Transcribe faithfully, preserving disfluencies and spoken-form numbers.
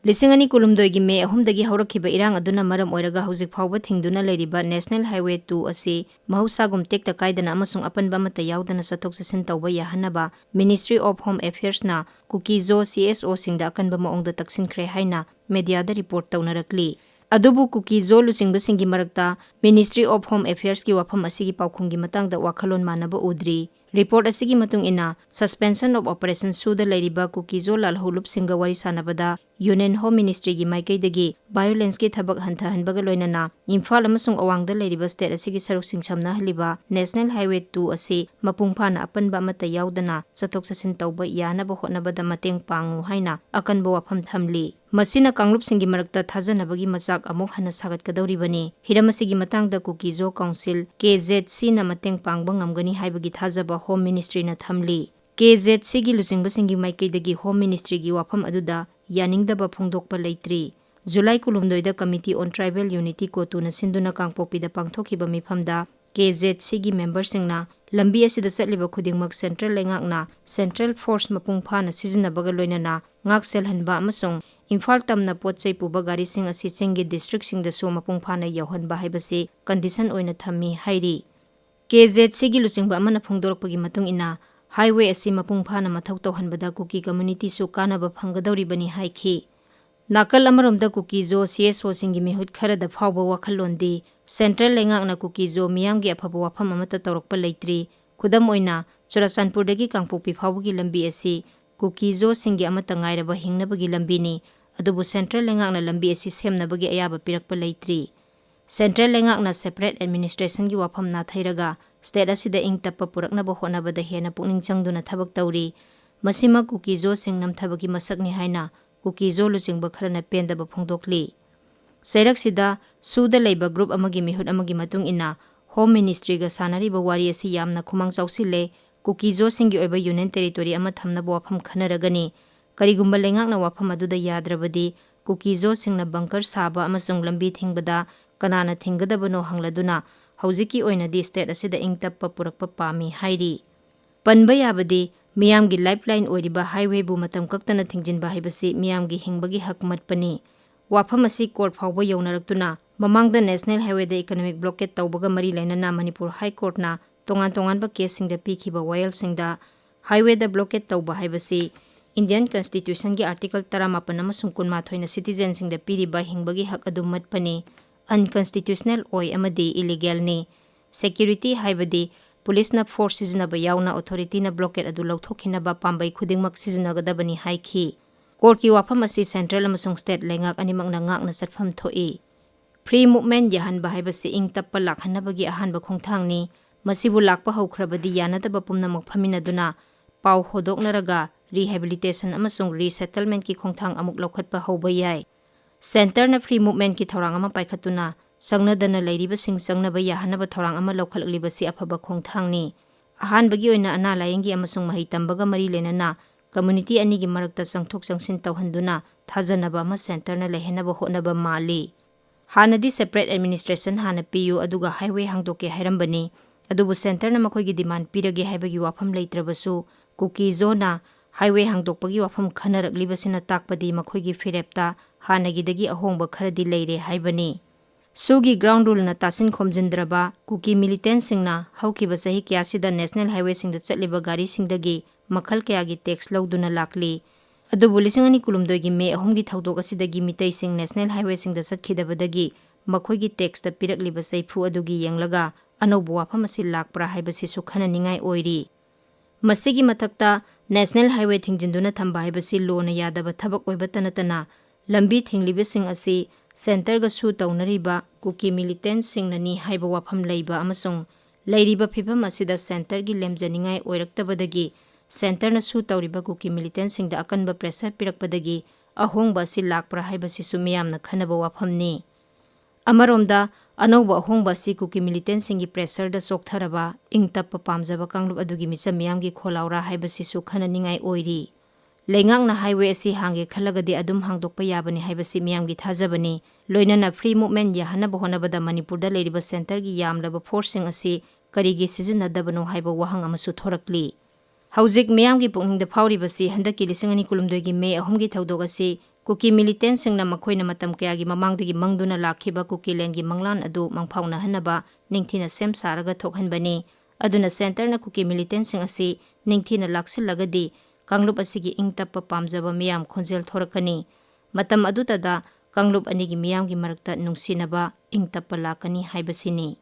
ꯂꯤꯁꯤꯡ ꯑꯅꯤ ꯀꯨꯟꯍꯨꯝꯗꯣꯏꯒꯤ ꯃꯦ ꯑꯍꯨꯝꯗꯒꯤ ꯍꯧꯔꯛꯈꯤꯕ ꯏꯔꯥꯡ ꯑꯗꯨꯅ ꯃꯔꯝ ꯑꯣꯏꯔꯒ ꯍꯧꯖꯤꯛ ꯐꯥꯎꯕ ꯊꯤꯡꯗꯨꯅ ꯂꯩꯔꯤꯕ National Highway two ꯑꯁꯤ ꯃꯍꯧꯁꯥꯒꯨꯝ ꯇꯦꯛꯇ ꯀꯥꯏꯗꯅ ꯑꯃꯁꯨꯡ ꯑꯄꯟꯕ ꯑꯃꯠꯇ ꯌꯥꯎꯗꯅ ꯆꯠꯊꯣꯛ ꯆꯠꯁꯤꯟ ꯇꯧꯕ ꯌꯥꯍꯟꯅꯕ Ministry of Home Affairsꯅ ꯀꯨꯀꯤ-ꯖꯣ C S Oꯁꯤꯡꯗ ꯑꯀꯟꯕ ꯃꯑꯣꯡꯗ ꯇꯛꯁꯤꯟꯈ꯭ꯔꯦ ꯍꯥꯏꯅ mediaꯗ report ꯇꯧꯅꯔꯛꯂꯤ꯫ ꯑꯗꯨꯕꯨ ꯀꯨꯀꯤ-ꯖꯣ ꯂꯨꯆꯤꯡꯕꯁꯤꯡꯒꯤ ꯃꯔꯛꯇ Ministry of Home Affairsꯀꯤ ꯋꯥꯐꯝ ꯑꯁꯤꯒꯤ ꯄꯥꯎꯈꯨꯝꯒꯤ ꯃꯇꯥꯡꯗ ꯋꯥꯈꯜꯂꯣꯟ ꯃꯥꯟꯅꯕ ꯎꯗ꯭ꯔꯤ꯫ Report ꯑꯁꯤꯒꯤ ꯃꯇꯨꯡ ꯏꯟꯅ, Suspension of Operation ꯁꯨꯗ ꯂꯩꯔꯤꯕ ꯀꯨꯀꯤ-ꯖꯣ ꯂꯥꯜꯍꯧꯂꯨꯞꯁꯤꯡꯒ ꯋꯥꯔꯤ ꯁꯥꯟꯅꯕꯗ Union Home Ministryꯒꯤ ꯃꯥꯏꯀꯩꯗꯒꯤ violenceꯀꯤ ꯊꯕꯛ ꯍꯟꯊꯍꯟꯕꯒ ꯂꯣꯏꯅꯅ ꯏꯝꯐꯥꯜ ꯑꯃꯁꯨꯡ ꯑꯋꯥꯡꯗ ꯂꯩꯔꯤꯕ state ꯑꯁꯤꯒꯤ ꯁꯔꯨꯛꯁꯤꯡ ꯁꯝꯅꯍꯜꯂꯤꯕ National Highway two ꯑꯁꯤ ꯃꯄꯨꯡ ꯐꯥꯅ ꯑꯄꯟꯕ ꯑꯃꯠꯇ ꯌꯥꯎꯗꯅ ꯆꯠꯊꯣꯛ ꯆꯠꯁꯤꯟ ꯇꯧꯕ ꯌꯥꯅꯕ ꯍꯣꯠꯅꯕꯗ ꯃꯇꯦꯡ ꯄꯥꯡꯉꯨ ꯍꯥꯏꯅ ꯑꯀꯟꯕ ꯋꯥꯐꯝ ꯊꯝꯂꯤ꯫ ꯃꯁꯤꯅ ꯀꯥꯡꯂꯨꯞꯁꯤꯡꯒꯤ ꯃꯔꯛꯇ ꯊꯥꯖꯅꯕꯒꯤ ꯃꯆꯥꯛ ꯑꯃꯨꯛ ꯍꯟꯅ ꯁꯥꯒꯠꯀꯗꯧꯔꯤꯕꯅꯤ꯫ ꯍꯤꯔꯝ ꯑꯁꯤꯒꯤ ꯃꯇꯥꯡꯗ ꯀꯨꯀꯤ-ꯖꯣ Council, K Z Cꯅ ꯃꯇꯦꯡ ꯄꯥꯡꯕ ꯉꯝꯒꯅꯤ ꯍꯥꯏꯕꯒꯤ ꯊꯥꯖꯕ Home Ministryꯅ ꯊꯝꯂꯤ꯫ K Z Cꯒꯤ ꯂꯨꯆꯤꯡꯕꯁꯤꯡꯒꯤ ꯃꯥꯏꯀꯩꯗꯒꯤ Home Ministryꯒꯤ ꯋꯥꯐꯝ ꯑꯗꯨꯗ ꯌꯥꯅꯤꯡꯗꯕ ꯐꯣꯡꯗꯣꯛꯄ ꯂꯩꯇ꯭ꯔꯤ꯫ ꯖꯨꯂꯥꯏ ꯀꯨꯟꯍꯨꯝꯗꯣꯏꯗ Committee on Tribal Unity, CoTUꯅ ꯁꯤꯟꯗꯨꯅ ꯀꯥꯡꯄꯣꯛꯄꯤꯗ ꯄꯥꯡꯊꯣꯛꯈꯤꯕ ꯃꯤꯐꯝꯗ K Z Cꯒꯤ memberꯁꯤꯡꯅ ꯂꯝꯕꯤ ꯑꯁꯤꯗ ꯆꯠꯂꯤꯕ ꯈꯨꯗꯤꯡꯃꯛ central ꯂꯩꯉꯥꯛꯅ central force ꯃꯄꯨꯡ ꯐꯥꯅ ꯁꯤꯖꯤꯟꯅꯕꯒ ꯂꯣꯏꯅꯅ ꯉꯥꯛ ꯁꯦꯜꯍꯟꯕ ꯑꯃꯁꯨꯡ ꯏꯝꯐꯥꯜ ꯇꯝꯅ ꯄꯣꯠ ꯆꯩ ꯄꯨꯕ ꯒꯥꯔꯤꯁꯤꯡ ꯑꯁꯤ ꯆꯤꯡꯒꯤ districtꯁꯤꯡꯗꯁꯨ ꯃꯄꯨꯡ ꯐꯥꯅ ꯌꯧꯍꯟꯕ ꯍꯥꯏꯕꯁꯤ condition ꯑꯣꯏꯅ ꯊꯝꯃꯤ ꯍꯥꯏꯔꯤ꯫ K Z Cꯒꯤ ꯂꯨꯆꯤꯡꯕ ꯑꯃꯅ ꯐꯣꯡꯗꯣꯔꯛꯄꯒꯤ ꯃꯇꯨꯡ ꯏꯟꯅ, highway ꯑꯁꯤ ꯃꯄꯨꯡ ꯐꯥꯅ ꯃꯊꯧ ꯇꯧꯍꯟꯕꯗ ꯀꯨꯀꯤ communityꯁꯨ ꯀꯥꯟꯅꯕ ꯐꯪꯒꯗꯧꯔꯤꯕꯅꯤ ꯍꯥꯏꯈꯤ꯫ ꯅꯥꯀꯜ ꯑꯃꯔꯣꯝꯗ ꯀꯨꯀꯤ-ꯖꯣ C S Oꯁꯤꯡꯒꯤ ꯃꯤꯍꯨꯠ ꯈꯔꯗ ꯐꯥꯎꯕ ꯋꯥꯈꯜꯂꯣꯟꯗꯤ central ꯂꯩꯉꯥꯛꯅ ꯀꯨꯀꯤ-ꯖꯣ ꯃꯤꯌꯥꯝꯒꯤ ꯑꯐꯕ ꯋꯥꯐꯝ ꯑꯃꯠꯇ ꯇꯧꯔꯛꯄ ꯂꯩꯇ꯭ꯔꯤ꯫ ꯈꯨꯗꯝ ꯑꯣꯏꯅ, ꯆꯨꯔꯆꯥꯟꯄꯨꯔꯗꯒꯤ ꯀꯥꯡꯄꯣꯛꯄꯤ ꯐꯥꯎꯕꯒꯤ ꯂꯝꯕꯤ ꯑꯁꯤ ꯀꯨꯀꯤ-ꯖꯣꯁꯤꯡꯒꯤ ꯑꯃꯠꯇ ꯉꯥꯏꯔꯕ ꯍꯤꯡꯅꯕꯒꯤ ꯂꯝꯕꯤꯅꯤ, ꯑꯗꯨꯕꯨ central ꯂꯩꯉꯥꯛꯅ ꯂꯝꯕꯤ ꯑꯁꯤ ꯁꯦꯝꯅꯕꯒꯤ ꯑꯌꯥꯕ ꯄꯤꯔꯛꯄ ꯂꯩꯇ꯭ꯔꯤ꯫ Central ꯂꯩꯉꯥꯛꯅ separate administrationꯒꯤ ꯋꯥꯐꯝ ꯅꯥꯊꯩꯔꯒ state ꯑꯁꯤꯗ ꯏꯪ ꯇꯞꯄ ꯄꯨꯔꯛꯅꯕ ꯍꯣꯠꯅꯕꯗ ꯍꯦꯟꯅ ꯄꯨꯛꯅꯤꯡ ꯆꯪꯗꯨꯅ ꯊꯕꯛ ꯇꯧꯔꯤ꯫ ꯃꯁꯤꯃꯛ ꯀꯨꯀꯤ-ꯖꯣꯁꯤꯡ ꯅꯝꯊꯕꯒꯤ ꯃꯁꯛꯅꯤ ꯍꯥꯏꯅ ꯀꯨꯀꯤ-ꯖꯣ ꯂꯨꯆꯤꯡꯕ ꯈꯔꯅ ꯄꯦꯟꯗꯕ ꯐꯣꯡꯗꯣꯛꯂꯤ꯫ ꯆꯩꯔꯛꯁꯤꯗ ꯁꯨꯗ ꯂꯩꯕ group ꯑꯃꯒꯤ ꯃꯤꯍꯨꯠ ꯑꯃꯒꯤ ꯃꯇꯨꯡ ꯏꯟꯅ, Home Ministryꯒ ꯁꯥꯟꯅꯔꯤꯕ ꯋꯥꯔꯤ ꯑꯁꯤ ꯌꯥꯝꯅ ꯈꯨꯃꯥꯡ ꯆꯥꯎꯁꯤꯜꯂꯦ, ꯀꯨꯀꯤ-ꯖꯣꯁꯤꯡꯒꯤ ꯑꯣꯏꯕ Union Territory ꯑꯃ ꯊꯝꯅꯕ ꯋꯥꯐꯝ ꯈꯟꯅꯔꯒꯅꯤ꯫ ꯀꯔꯤꯒꯨꯝꯕ ꯂꯩꯉꯥꯛꯅ ꯋꯥꯐꯝ ꯑꯗꯨꯗ ꯌꯥꯗ꯭ꯔꯕꯗꯤ, ꯀꯨꯀꯤ-ꯖꯣꯁꯤꯡꯅ bunker ꯁꯥꯕ ꯑꯃꯁꯨꯡ ꯂꯝꯕꯤ ꯊꯤꯡꯕꯗ ꯀꯅꯥꯅ ꯊꯤꯡꯒꯗꯕꯅꯣ ꯍꯪꯂꯗꯨꯅ, ꯍꯧꯖꯤꯛꯀꯤ ꯑꯣꯏꯅꯗꯤ state ꯑꯁꯤꯗ ꯏꯪ ꯇꯞꯄ ꯄꯨꯔꯛꯄ ꯄꯥꯝꯃꯤ ꯍꯥꯏꯔꯤ꯫ ꯄꯟꯕ ꯌꯥꯕꯗꯤ, ꯃꯤꯌꯥꯝꯒꯤ lifeline ꯑꯣꯏꯔꯤꯕ highwayꯕꯨ ꯃꯇꯝ ꯀꯛꯇꯅ ꯊꯤꯡꯖꯤꯟꯕ ꯍꯥꯏꯕꯁꯤ ꯃꯤꯌꯥꯝꯒꯤ ꯍꯤꯡꯕꯒꯤ ꯍꯛ ꯃꯠꯄꯅꯤ꯫ ꯋꯥꯐꯝ ꯑꯁꯤ court ꯐꯥꯎꯕ ꯌꯧꯅꯔꯛꯇꯨꯅ ꯃꯃꯥꯡꯗ National Highwayꯗ economic blockade ꯇꯧꯕꯒ ꯃꯔꯤ ꯂꯩꯅꯅ ꯃꯅꯤꯄꯨꯔ High Courtꯅ ꯇꯣꯉꯥꯟ ꯇꯣꯉꯥꯟꯕ caseꯁꯤꯡꯗ ꯄꯤꯈꯤꯕ ꯋꯥꯌꯦꯜꯁꯤꯡꯗ highwayꯗ blockade ꯇꯧꯕ ꯍꯥꯏꯕꯁꯤ Indian Constitutionꯒꯤ article ꯇꯔꯥꯃꯥꯄꯟ ꯑꯃꯁꯨꯡ ꯀꯨꯟꯃꯥꯊꯣꯏꯅ citizenꯁꯤꯡꯗ ꯄꯤꯔꯤꯕ ꯍꯤꯡꯕꯒꯤ ꯍꯛ ꯑꯗꯨ ꯃꯠꯄꯅꯤ, unconstitutional ꯑꯣꯏ ꯑꯃꯗꯤ illegalꯅꯤ꯫ Security ꯍꯥꯏꯕꯗꯤ ꯄꯨꯂꯤꯁꯅ force ꯁꯤꯖꯤꯟꯅꯕ ꯌꯥꯎꯅ authorityꯅ blockade ꯑꯗꯨ ꯂꯧꯊꯣꯛꯈꯤꯅꯕ ꯄꯥꯝꯕꯩ ꯈꯨꯗꯤꯡꯃꯛ ꯁꯤꯖꯤꯟꯅꯒꯗꯕꯅꯤ ꯍꯥꯏꯈꯤ꯫ Courtꯀꯤ ꯋꯥꯐꯝ ꯑꯁꯤ central ꯑꯃꯁꯨꯡ state ꯂꯩꯉꯥꯛ ꯑꯅꯤꯃꯛꯅ ꯉꯥꯛꯅ ꯆꯠꯐꯝ ꯊꯣꯛꯏ꯫ Free movement ꯌꯥꯍꯟꯕ ꯍꯥꯏꯕꯁꯤ ꯏꯪ ꯇꯞꯄ ꯂꯥꯛꯍꯟꯅꯕꯒꯤ ꯑꯍꯥꯟꯕ ꯈꯣꯡꯊꯥꯡꯅꯤ꯫ ꯃꯁꯤꯕꯨ ꯂꯥꯛꯄ ꯍꯧꯈ꯭ꯔꯕꯗꯤ ꯌꯥꯅꯗꯕ ꯄꯨꯝꯅꯃꯛ ꯐꯝꯃꯤꯟꯅꯗꯨꯅ ꯄꯥꯎ ꯍꯣꯗꯣꯛꯅꯔꯒ rehabilitation ꯑꯃꯁꯨꯡ resettlementꯀꯤ ꯈꯣꯡꯊꯥꯡ ꯑꯃꯨꯛ ꯂꯧꯈꯠꯄ ꯍꯧꯕ ꯌꯥꯏ꯫ Centreꯅ free movementꯀꯤ ꯊꯧꯔꯥꯡ ꯑꯃ ꯄꯥꯏꯈꯠꯇꯨꯅ ꯆꯪꯅꯗꯅ ꯂꯩꯔꯤꯕꯁꯤꯡ ꯆꯪꯅꯕ ꯌꯥꯍꯟꯅꯕ ꯊꯧꯔꯥꯡ ꯑꯃ ꯂꯧꯈꯠꯂꯛꯂꯤꯕꯁꯤ ꯑꯐꯕ ꯈꯣꯡꯊꯥꯡꯅꯤ꯫ ꯑꯍꯥꯟꯕꯒꯤ ꯑꯣꯏꯅ ꯑꯅꯥ ꯂꯥꯌꯦꯡꯒꯤ ꯑꯃꯁꯨꯡ ꯃꯍꯩ ꯇꯝꯕꯒ ꯃꯔꯤ ꯂꯩꯅꯅ community ꯑꯅꯤꯒꯤ ꯃꯔꯛꯇ ꯆꯪꯊꯣꯛ ꯆꯪꯁꯤꯟ ꯇꯧꯍꯟꯗꯨꯅ ꯊꯥꯖꯅꯕ ꯑꯃ centreꯅ ꯂꯩꯍꯟꯅꯕ ꯍꯣꯠꯅꯕ ꯃꯥꯜꯂꯤ꯫ ꯍꯥꯟꯅꯗꯤ separate administration ꯍꯥꯟꯅ ꯄꯤꯌꯨ, ꯑꯗꯨꯒ highway ꯍꯥꯡꯗꯣꯛꯀꯦ ꯍꯥꯏꯔꯝꯕꯅꯤ꯫ ꯑꯗꯨꯕꯨ centreꯅ ꯃꯈꯣꯏꯒꯤ demand ꯄꯤꯔꯒꯦ ꯍꯥꯏꯕꯒꯤ ꯋꯥꯐꯝ ꯂꯩꯇ꯭ꯔꯕꯁꯨ, ꯀꯨꯀꯤ ꯖꯣꯅ highway ꯍꯥꯡꯗꯣꯛꯄꯒꯤ ꯋꯥꯐꯝ ꯈꯟꯅꯔꯛꯂꯤꯕꯁꯤꯅ ꯇꯥꯛꯄꯗꯤ ꯃꯈꯣꯏꯒꯤ ꯐꯤꯔꯦꯞꯇ ꯍꯥꯟꯅꯒꯤꯗꯒꯤ ꯑꯍꯣꯡꯕ ꯈꯔꯗꯤ ꯂꯩꯔꯦ ꯍꯥꯏꯕꯅꯤ꯫ ꯁꯨꯒꯤ ground ruleꯅ ꯇꯥꯁꯤꯟ ꯈꯣꯝꯖꯤꯟꯗ꯭ꯔꯕ ꯀꯨꯀꯤ militantꯁꯤꯡꯅ ꯍꯧꯈꯤꯕ ꯆꯍꯤ ꯀꯌꯥꯁꯤꯗ National Highwayꯁꯤꯡꯗ ꯆꯠꯂꯤꯕ ꯒꯥꯔꯤꯁꯤꯡꯗꯒꯤ ꯃꯈꯜ ꯀꯌꯥꯒꯤ tax ꯂꯧꯗꯨꯅ ꯂꯥꯛꯂꯤ꯫ ꯑꯗꯨꯕꯨ ꯂꯤꯁꯤꯡ ꯑꯅꯤ ꯀꯨꯟꯍꯨꯝꯗꯣꯏꯒꯤ May ꯑꯍꯨꯝꯒꯤ ꯊꯧꯗꯣꯛ ꯑꯁꯤꯗꯒꯤ ꯃꯤꯇꯩꯁꯤꯡ National Highwayꯁꯤꯡꯗ ꯆꯠꯈꯤꯗꯕꯗꯒꯤ ꯃꯈꯣꯏꯒꯤ taxꯇ ꯄꯤꯔꯛꯂꯤꯕ ꯆꯩꯐꯨ ꯑꯗꯨꯒꯤ ꯌꯦꯡꯂꯒ ꯑꯅꯧꯕ ꯋꯥꯐꯝ ꯑꯁꯤ ꯂꯥꯛꯄ꯭ꯔꯥ ꯍꯥꯏꯕꯁꯤꯁꯨ ꯈꯟꯅꯅꯤꯡꯉꯥꯏ ꯑꯣꯏꯔꯤ꯫ ꯃꯁꯤꯒꯤ ꯃꯊꯛꯇ National Highway ꯊꯤꯡꯖꯤꯟꯗꯨꯅ ꯊꯝꯕ ꯍꯥꯏꯕꯁꯤ lawꯅ ꯌꯥꯗꯕ ꯊꯕꯛ ꯑꯣꯏꯕꯇ ꯅꯠꯇꯅ, ꯂꯝꯕꯤ ꯊꯤꯡꯂꯤꯕꯁꯤꯡ ꯑꯁꯤ centreꯒ sue ꯇꯧꯅꯔꯤꯕ ꯀꯨꯀꯤ militantꯁꯤꯡꯅꯅꯤ ꯍꯥꯏꯕ ꯋꯥꯐꯝ ꯂꯩꯕ ꯑꯃꯁꯨꯡ ꯂꯩꯔꯤꯕ ꯐꯤꯚꯝ ꯑꯁꯤꯗ centreꯒꯤ ꯂꯦꯝꯖꯅꯤꯡꯉꯥꯏ ꯑꯣꯏꯔꯛꯇꯕꯗꯒꯤ centreꯅ sue ꯇꯧꯔꯤꯕ ꯀꯨꯀꯤ militantꯁꯤꯡꯗ ꯑꯀꯟꯕ pressure ꯄꯤꯔꯛꯄꯗꯒꯤ ꯑꯍꯣꯡꯕ ꯑꯁꯤ ꯂꯥꯛꯄ꯭ꯔꯥ ꯍꯥꯏꯕꯁꯤꯁꯨ ꯃꯤꯌꯥꯝꯅ ꯈꯟꯅꯕ ꯋꯥꯐꯝꯅꯤ꯫ ꯑꯃꯔꯣꯝꯗ, ꯑꯅꯧꯕ ꯑꯍꯣꯡꯕ ꯑꯁꯤ ꯀꯨꯀꯤ militantꯁꯤꯡꯒꯤ pressureꯗ ꯆꯣꯛꯊꯔꯕ, ꯏꯪ ꯇꯞꯄ ꯄꯥꯝꯖꯕ ꯀꯥꯡꯂꯨꯞ ꯑꯗꯨꯒꯤ ꯃꯤꯆꯝ ꯃꯤꯌꯥꯝꯒꯤ ꯈꯣꯜꯂꯥꯎꯔꯥ ꯍꯥꯏꯕꯁꯤꯁꯨ ꯈꯟꯅꯅꯤꯡꯉꯥꯏ ꯑꯣꯏꯔꯤ꯫ ꯂꯩꯉꯥꯛꯅ highway ꯑꯁꯤ ꯍꯥꯡꯒꯦ ꯈꯜꯂꯒꯗꯤ ꯑꯗꯨꯝ ꯍꯥꯡꯗꯣꯛꯄ ꯌꯥꯕꯅꯤ ꯍꯥꯏꯕꯁꯤ ꯃꯤꯌꯥꯝꯒꯤ ꯊꯥꯖꯕꯅꯤ꯫ ꯂꯣꯏꯅꯅ free movement ꯌꯥꯍꯟꯅꯕ ꯍꯣꯠꯅꯕꯗ ꯃꯅꯤꯄꯨꯔꯗ ꯂꯩꯔꯤꯕ centreꯒꯤ ꯌꯥꯝꯂꯕ forceꯁꯤꯡ ꯑꯁꯤ ꯀꯔꯤꯒꯤ ꯁꯤꯖꯤꯟꯅꯗꯕꯅꯣ ꯍꯥꯏꯕ ꯋꯥꯍꯪ ꯑꯃꯁꯨ ꯊꯣꯔꯛꯂꯤ꯫ ꯍꯧꯖꯤꯛ ꯃꯤꯌꯥꯝꯒꯤ ꯄꯨꯛꯅꯤꯡꯗ ꯐꯥꯎꯔꯤꯕꯁꯤ ꯍꯟꯗꯛꯀꯤ ꯂꯤꯁꯤꯡ ꯑꯅꯤ ꯀꯨꯟꯍꯨꯝꯗꯣꯏꯒꯤ ꯃꯦ ꯑꯍꯨꯝꯒꯤ ꯊꯧꯗꯣꯛ ꯑꯁꯤ ꯀꯨꯀꯤ ꯃꯤꯂꯤꯇꯦꯟꯁꯤꯡꯅ ꯃꯈꯣꯏꯅ ꯃꯇꯝ ꯀꯌꯥꯒꯤ ꯃꯃꯥꯡꯗꯒꯤ ꯃꯪꯗꯨꯅ ꯂꯥꯛꯈꯤꯕ ꯀꯨꯀꯤꯂꯦꯟꯒꯤ ꯃꯪꯂꯥꯟ ꯑꯗꯨ ꯃꯪꯐꯥꯎꯅꯍꯟꯅꯕ ꯅꯤꯡꯊꯤꯅ ꯁꯦꯝ ꯁꯥꯔꯒ ꯊꯣꯛꯍꯟꯕꯅꯤ꯫ ꯑꯗꯨꯅ ꯁꯦꯟꯇꯔꯅ ꯀꯨꯀꯤ ꯃꯤꯂꯤꯇꯦꯟꯁꯤꯡ ꯑꯁꯤ ꯅꯤꯡꯊꯤꯅ ꯂꯥꯛꯁꯤꯜꯂꯒꯗꯤ ꯀꯥꯡꯂꯨꯞ ꯑꯁꯤꯒꯤ ꯏꯪ ꯇꯞꯄ ꯄꯥꯝꯖꯕ ꯃꯤꯌꯥꯝ ꯈꯣꯟꯖꯦꯜ ꯊꯣꯔꯛꯀꯅꯤ꯫ ꯃꯇꯝ ꯑꯗꯨꯇꯗ ꯀꯥꯡꯂꯨꯞ ꯑꯅꯤꯒꯤ ꯃꯤꯌꯥꯝꯒꯤ ꯃꯔꯛꯇ ꯅꯨꯡꯁꯤꯅꯕ, ꯏꯪ ꯇꯞꯄ ꯂꯥꯛꯀꯅꯤ ꯍꯥꯏꯕꯁꯤꯅꯤ꯫